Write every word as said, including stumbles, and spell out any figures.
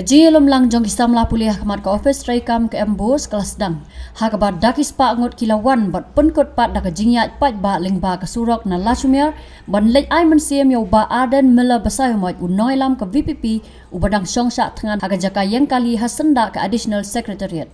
Ka jingïalum lang jong ki samla pule ha khmat ka office treikam ka MBOSE ka la sdang, ha kaba da ki spah ngut ki la wan bad pynkut pat da ka jingïaid paidbah lyngba ka surok na Lashmer ban leit ai mynsiem ïa u Bah Ardent Miller Basaiawmoit, u nongïalam ka VPP uba dang shong shah thngan ha ka jaka ïeng kali ha syndah ka Additional Secretariat.